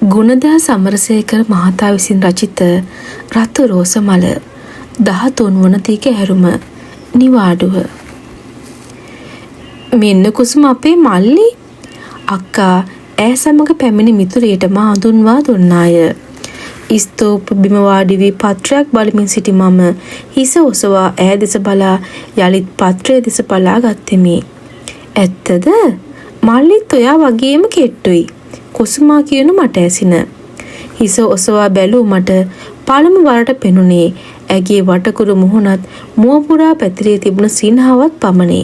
ගුණදාස අමරසේකර මහතා විසින් රචිත රතු රෝස මල 13 වන දිගහැරුම නිවාඩුව. මෙන්න කුසුම අපේ මල්ලි. අක්කා ඈ සමග පැමිණි මිතුරියට මා හඳුන්වා දුන්නාය. ස්තූප බිම වාඩි වී පත්‍රයක් බලමින් සිටි මම හිස ඔසවා ඈ දෙස බලා යළිත් පත්‍රය දෙස බලා ගත්ෙමි. ඇත්තද? මල්ලිත් ඔයා වගේම කෙට්ටුයි. කුසුමා කියනු මට ඇසින. හිස ඔසවා බැලූ මට පළමු වරට පෙනුනේ ඇගේ වටකුරු මුහුණත් මුව පුරා පැතිරී තිබුණ සිනහවත් පමණි.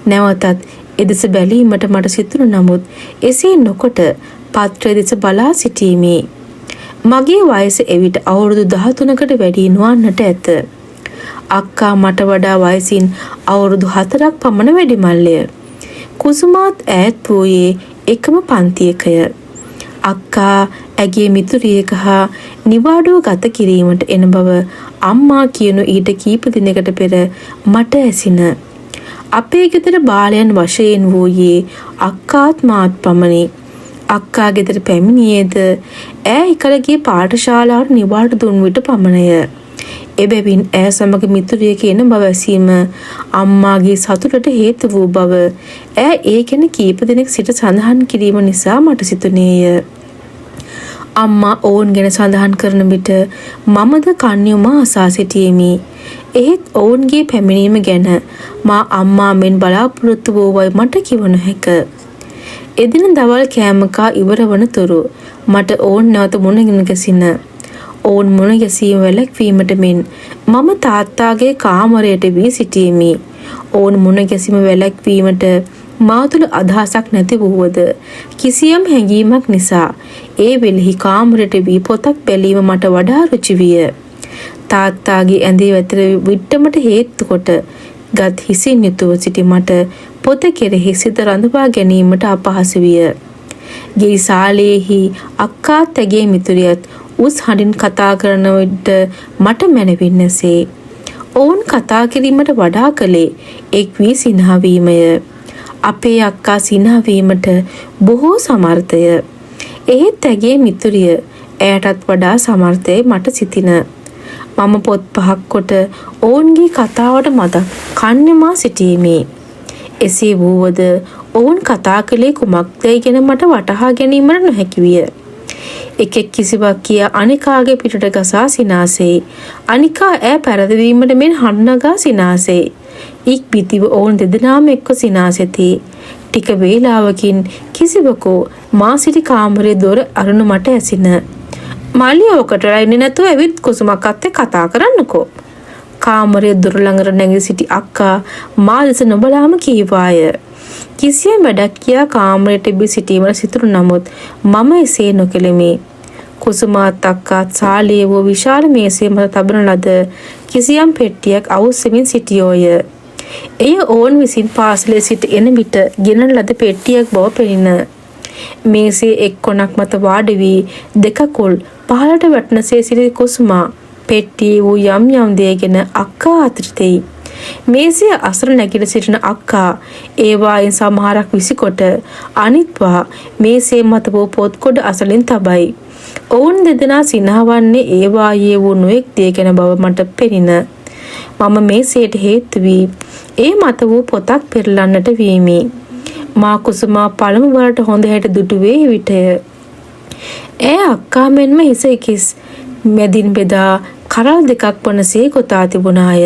නැවතත් එදෙස බැලීමට මට සිතුණු නමුත් එසේ නොකොට පත්‍රය දෙස බලා සිටීමි. මගේ වයස එවිට අවුරුදු 13කට වැඩි නොවන්නට ඇත. අක්කා මට වඩා වයසින් අවුරුදු 4ක් පමණ වැඩිමල්ය. කුසුමාත් ඈත් වූයේ එකම පන්තියකය. අක්කා ඇගේ මිතුරියක හා නිවාඩුව ගත කිරීමට එන බව අම්මා කියනු ඊට කීප දිනකට පෙර මට ඇසින. අපේ ගෙදර බාලයන් වශයෙන් වූයේ අක්කාත් මාත් පමණි. අක්කා ගෙදර පැමිණියේද ඈ එකල ගිය පාඨශාලාවට නිවාඩු දුන් විට පමණය. එබැවින් ඈ සමග මිතුරියක එන බව ඇසීම අම්මාගේ සතුටට හේතු වූ බව ඈ ඒ ගැන කීප දිනක සිට සඳහන් කිරීම නිසා මට සිතුනේය. අම්මා ඔවුන් ගැන සඳහන් කරන විට මමද කන් යොමා අසා සිටියෙමි. එහෙත් ඔවුන්ගේ පැමිණීම ගැන මා අම්මා මෙන් බලාපොරොත්තු වූවයි මට කිව නොහැක. එදින දවල් කෑම කා ඉවර වන තුරු මට ඔවුන් නැවත මුණ ගැසින. ඔවුන් මුණ ගැසීම වැළැක්වීමට මෙන් මම තාත්තාගේ කාමරයට වී සිටියෙමි. ඔවුන් මුණ ගැසීම වැළැක්වීමට මා තුළ අදහසක් නැති වුවද කිසියම් හැඟීමක් නිසා ඒ වෙලෙහි කාමරයට වී පොතක් බැලීම මට වඩා රුචි විය. තාත්තාගේ ඇඳේ වැතිර විට්ටමට හේතු කොට ගත් හිසින් යුතුව සිටි මට පොත කෙරෙහි සිත රඳවා ගැනීමට අපහසු විය. ගෙයි සාලයේහි අක්කාත් ඇගේ මිතුරියත් උස් හඬින් කතා කරන විට මට මැනවින් ඇසේ. ඔවුන් කතා කිරීමට වඩා කළේ එක් වී සිනහ වීමය. අපේ අක්කා සිනහ වීමට බොහෝ සමර්ථය. එහෙත් ඇගේ මිතුරිය ඇයටත් වඩා සමර්ථයයි මට සිතින. මම පොත් පහක් කොට ඔවුන්ගේ කතාවට මදක් කන් යොමා සිටියෙමි. එසේ වුවද ඔවුන් කතා කළේ කුමක්දැයි ගැන මට වටහා ගැනීමට නොහැකි විය. එකෙක් කිසිවක් කියා අනිකාගේ පිටට ගසා සිනාසෙයි. අනිකා ඈ පැරදවීමට මෙන් හඬ නගා සිනාසෙයි. ඉක්බිතිව ඔවුන් දෙදෙනාම එක්ව සිනාසෙති. ටික වේලාවකින් කිසිවකු මා සිටි කාමරයේ දොර අරුණු මට ඇසින. මල්ලි ඕකට වෙලා ඉන්නේ නැතුව ඇවිත් කුසුමක්කත් එක්ක කතා කරන්නකෝ. කාමරයේ දොර ළඟට නැගී සිටි අක්කා මා දෙස නොබලාම කීවාය. කිසියම් වැඩක් කියා කාමරයට බී සිටීමට සිතුණු නමුත් මම එසේ නොකෙලෙමි. කුසුමාත් අක්කාත් සාලයේ වූ විශාල මේසය මත තබන ලද කිසියම් පෙට්ටියක් අවුස්සමින් සිටියෝය. එය ඔවුන් විසින් පාසලේ සිට එන විට ගෙනන ලද පෙට්ටියක් බව පෙනින. මේසේ එක් කොනක් මත වාඩි වී දෙකකුල් පහළට වැටෙනසේ සිටි කුසුමා පෙට්ටියේ වූ යම් යම් දේ ගැන අක්කා අතට දෙයි. මේසය අසල නැගිට සිටින අක්කා ඒවායින් සමහරක් විසිකොට අනිත්වා මේසේ මත වූ පොත්කොඩ අසලින් තබයි. ඔවුන් දෙදෙනා සිනහවන්නේ ඒවායේ වූ නොයෙක් දේ ගැන බව මට පෙනින. මම මේසයට හේතු වී ඒ මත වූ පොතක් පෙරලන්නට වීමි. මා කුසුමා පළමු වරට හොඳ හැටි දුටුවේ එවිටය. ඈ අක්කා මෙන්ම හිස කිස් මැදින් බෙදා කරල් දෙකක් වනසේ ගොතා තිබුණාය.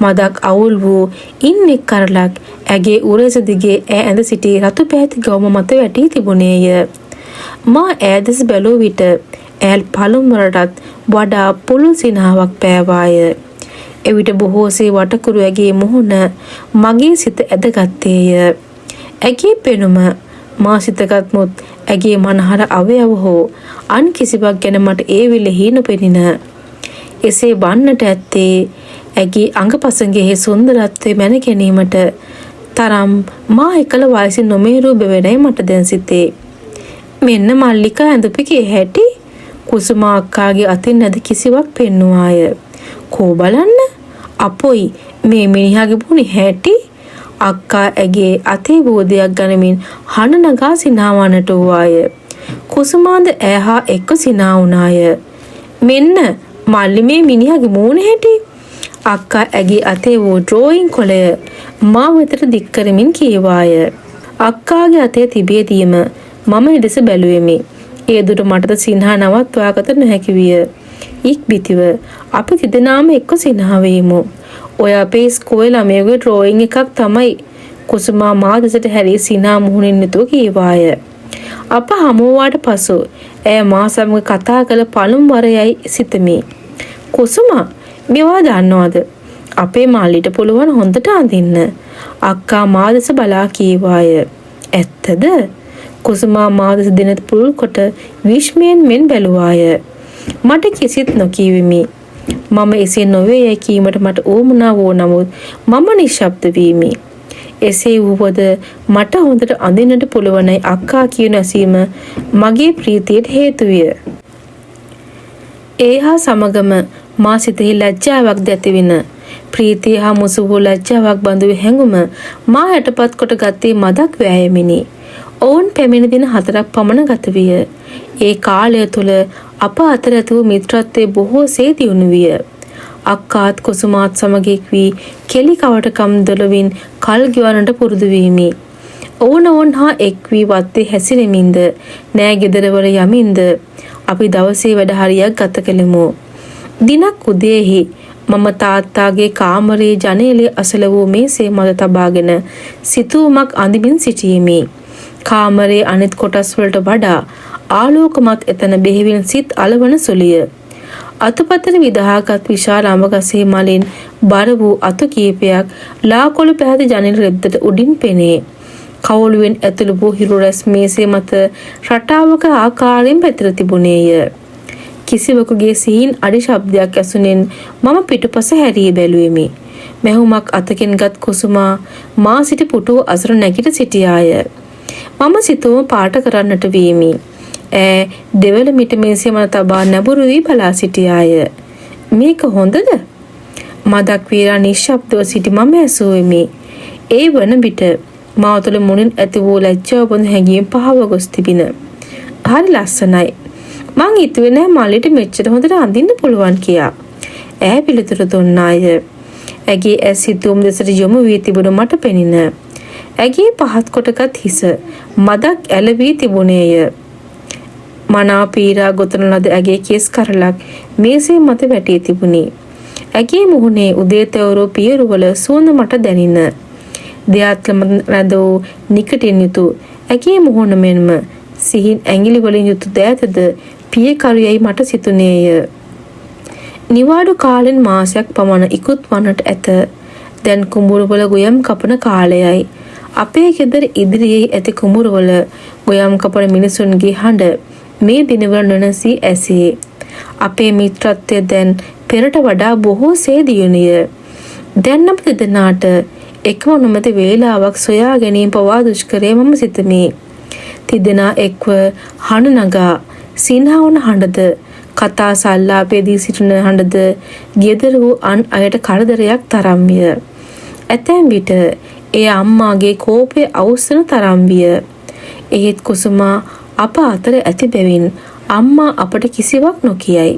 මදක් අවුල් වූ ඉන් එක් කරලක් ඇගේ උරහිස දිගේ ඈ ඇඳ සිටි රතු පැහැති ගවුම මත වැටී තිබුණේය. මා ඈ දෙස බැලූ විට ඈ පළමු වරටත් වඩා පුළුල් සිනහාවක් පෑවාය. එවිට බොහෝසේ වටකුරු ඇගේ මුහුණ මගේ සිත ඇදගත්තේය. ඇගේ පෙනුම මා සිතගත් මුත් ඇගේ මනහර අවයව හෝ අන් කිසිවක් ගැන මට ඒ වෙලෙහි නොපෙනින. එසේ වන්නට ඇත්තේ ඇගේ අඟපසඟෙහි සුන්දරත්වය මැන ගැනීමට තරම් මා එකල වයසින් නොමේරූ බැවිනයි මට දැන් සිතේ. මෙන්න මල්ලිකා ඇඳුපිකේ හැටි කුසුමා අක්කාගේ අතින් ඇද කිසිවක් පෙන්නුවාය. කෝ බලන්න, අපොයි මේ මිනිහාගේ පුණි හැටි. අක්කා ඇගේ අතේ බෝධියක් ගනිමින් හඬ නගා සිනාවන්නට වූවාය. කුසුමාද ඈ හා එක්ව සිනා වුණාය. මෙන්න මල්ලි මේ මිනිහගේ මූණ හැටි. අක්කා ඇගේ අතේ වූ ඩ්‍රෝයින් කොළය මා වෙතට දික් කරමින් කීවාය. අක්කාගේ අතේ තිබියදීම මම එදෙස බැලුවෙමි. ඒ දුට මටද සිනහ නවත්වාගත නොහැකි විය. ඉක්බිතිව අපි තිදෙනාම එක්ව සිනහ වීමු. ඔය අපේ ඉස්කෝලේ ළමයෙකුගේ ඩ්‍රෝයින් එකක් තමයි. කුසුමා මා දෙසට හැරී සිනහ මුහුණින් යුතුව කීවාය. අප හමු වූාට පසු ඇය මා සමග කතා කළ පළමු වර යයි සිතමි. කුසුමා මේවා දන්නවද? අපේ මල්ලිට පුළුවන් හොඳට අඳින්න. අක්කා මා දෙස බලා කීවාය. ඇත්තද? කුසුමා මා දෙස දෙනෙත් පුළුල් කොට විස්මයෙන් මෙන් බැලුවාය. මට කිසිත් නොකීවෙමි. මම එසේ නොවේ යැයි කීමට මට උවමනා වූ නමුත් මම නිශ්ශබ්ද වීමි. එසේ වුවද මට හොඳට අඳින්නට පුළුවනයි අක්කා කියනු ඇසීම මගේ ප්‍රීතියට හේතු විය. ඒ හා සමගම මා සිතෙහි ලැජ්ජාවක්ද ඇතිවින. ප්‍රීතිය හා මුසු වූ ලැජ්ජාවක් බඳු හැඟුම මා යටපත් කොට ගත්තේ මදක් වෑයමිනි. ඔවුන් පැමිණි දින 4ක් පමණ ගත විය. ඒ කාලය තුළ අප අතර ඇති වූ මිත්‍රත්වය බොහෝ සේ දියුණු විය. අක්කාත් කුසුමාත් සමග එක් වී කෙලි කවටකම් දොළවින් කල් ගෙවන්නට පුරුදු වීමි. ඔවුන් ඔවුන් හා එක් වී වත්තේ හැසිරෙමින්ද නෑ ගෙදරවල යමින්ද අපි දවසේ වැඩ හරියක් ගත කළෙමු. දිනක් උදේහි මම තාත්තාගේ කාමරයේ ජනේලය අසල වූ මේසේ මත තබාගෙන සිතුවමක් අඳිමින් සිටියෙමි. කාමරයේ අනිත් කොටස් වලට වඩා ආලෝකමත් එතන බෙහෙවින් සිත් අලවන සුළිය. අතුපතර විදහාගත් විශාල අඹ ගසේ මලින් බර වූ අතු කීපයක් ලාකොළු පැහැති ජනේල රෙද්දට උඩින් පෙනේ. කවුළුවෙන් ඇතුළු වූ හිරු රැස් මේසේ මත රටාවක ආකාරයෙන් පැතිර තිබුණේය. කිසිවෙකුගේ සිහින් අඩි ශබ්දයක් ඇසුනෙන් මම පිටුපස හැරී බැලුවෙමි. මැහුමක් අතකින් ගත් කුසුමා මා සිටි පුටුව අසර නැගිට සිටියාය. මම සිතුවම පාට කරන්නට වීමි. ඈ දෙවල මිට මේසේ මත තබා නැඹුරු වී බලා සිටියාය. මේක හොඳද? මදක් වීරා නිශ්ශබ්දව සිටි මම ඇසුවෙමි. ඒ වන විට මා තුළ මුලින් ඇති වූ ලැජ්ජාව බඳු හැඟීම් පහව ගොස් තිබින. හරි ලස්සනයි. මං හිතුවේ නෑ මල්ලිට මෙච්චර හොඳට අඳින්න පුළුවන් කියා. ඈ පිළිතුරු දුන්නාය. ඇගේ ඇස් සිතුවම් දෙසට යොමු වී තිබුණු මට පෙනින. ඇගේ පහත් කොටගත් හිස මදක් ඇලවී තිබුණේය. මනා පීරා ගොතන ලද ඇගේ කෙස් කරලක් මේසේ මත වැටී තිබුණි. ඇගේ මුහුණේ උදේ තෙවරෝ පියරුවල සුවඳ මට දැනින. දෙයත්ල මත රැඳ වූ නිකටින් යුතු ඇගේ මුහුණ මෙන්ම සිහින් ඇඟිලි වලින් යුතු දෑතද පියකරු යැයි මට සිතුනේය. නිවාඩු කාලෙන් මාසයක් පමණ ඉකුත් වන්නට ඇත. දැන් කුඹුරුවල ගොයම් කපන කාලයයි. අපේ ගෙදර ඉදිරියේ ඇති කුඹුරුවල ගොයම් කපන මිනිසුන්ගේ හඬ මේ දිනවල නොනැසී ඇසේ. අපේ මිත්‍රත්වය දැන් පෙරට වඩා බොහෝ සේ දියුණුය. දැන් අප දෙදෙනාට එකම නොමැති වේලාවක් සොයා ගැනීම පවා දුෂ්කරය මම සිතමි. තිදෙනා එක්ව හඬ නගා සිනහ වන හඬද කතා සල්ලාපයේදී සිටින හඬද ගෙදර වූ අන් අයට කරදරයක් තරම් විය. ඇතැම් විට එය අම්මාගේ කෝපය අවුස්සන තරම් විය. එහෙත් කුසුමා අප අතර ඇති බැවින් අම්මා අපට කිසිවක් නොකියයි.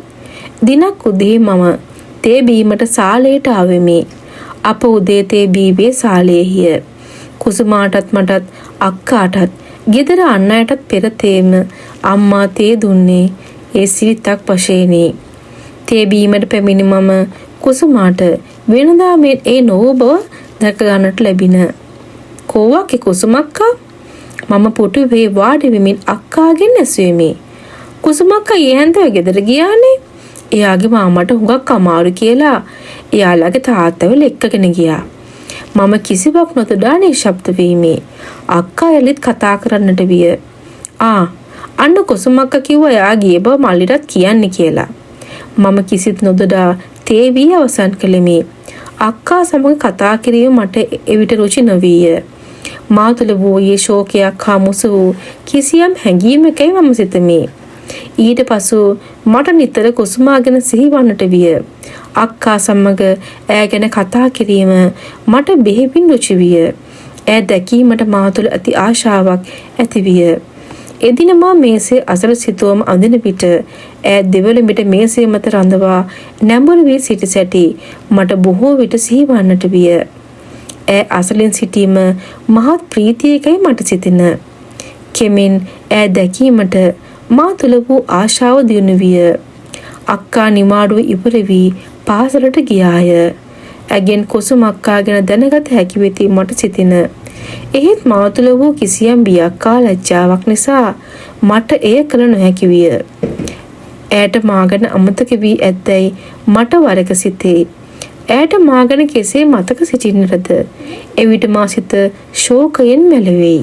දිනක් උදේ මම තේ බීමට සාලයට ආවෙමි. අප උදේ තේ බීවේ සාලයේහිය. කුසුමාටත් මටත් අක්කාටත් ගෙදර අන් අයටත් පෙර තේම අම්මා තේ දුන්නේ ඒ සිරිතක් වශයෙනි. තේ බීමට පැමිණි මම කුසුමාට වෙනදා මෙන් ඒ නොවූ බව දැක ගන්නට ලැබින. කෝවක්කේ කුසුමක්කා? මම පුටුවේ වාඩි වෙමින් අක්කාගෙන් ඇසුවෙමි. කුසුමක්කා ඊයේ හැන්දෑව ගෙදර ගියානේ. එයාගේ මාමට හුඟක් අමාරු කියලා එයාලගේ තාත්තව එක්කගෙන ගියා. මම කිසිවක් නොතොඩා නිශ්ශබ්ද වීමි. අක්කා යලිත් කතා කරන්නට විය. ආ අන්න කුසුමක්කා කිව්වා එයා ගිය බව මල්ලිටත් කියන්න කියලා. මම කිසිත් නොදොඩා තේ වී අවසන් කළෙමි. අක්කා සමග කතා කිරීම මට එවිට රුචි නොවීය. මා තුළ වූයේ ශෝකයක් හා මුසු වූ කිසියම් හැඟීමකයි මම සිතමි. ඊට පසු මට නිතර කුසුමා ගැන සිහිවන්නට විය. අක්කා සමග ඈ ගැන කතා කිරීම මට බෙහෙවින් රුචි විය. ඈ දැකීමට මා තුළ ඇති ආශාවක් ඇති විය. එදින මා මේසේ අසල සිතුවම අඳින විට ඈ දෙවොල මිට මේසය මත රඳවා නැඹුරු වී සිටි සැටි මට බොහෝ විට සිහිවන්නට විය. ඈ අසලින් සිටීම මහත් ප්‍රීතියකයි මට සිතින. කෙමෙන් ඈ දැකීමට මා තුළ වූ ආශාව දියුණු විය. අක්කා නිවාඩුව ඉවර වී පාසලට ගියාය. ඇගෙන් කුසුම අක්කා ගැන දැනගත හැකි වෙති මට සිතින. එහෙත් මා තුළ වූ කිසියම් බියක් හා ලැජ්ජාවක් නිසා මට එය කළ නොහැකි විය. ඈට මා ගැන අමතක වී ඇතැයි මට වරක සිතේ. ඈට මා ගැන කෙසේ මතක සිටින්නටද? එවිට මා සිත ශෝකයෙන් මැලවෙයි.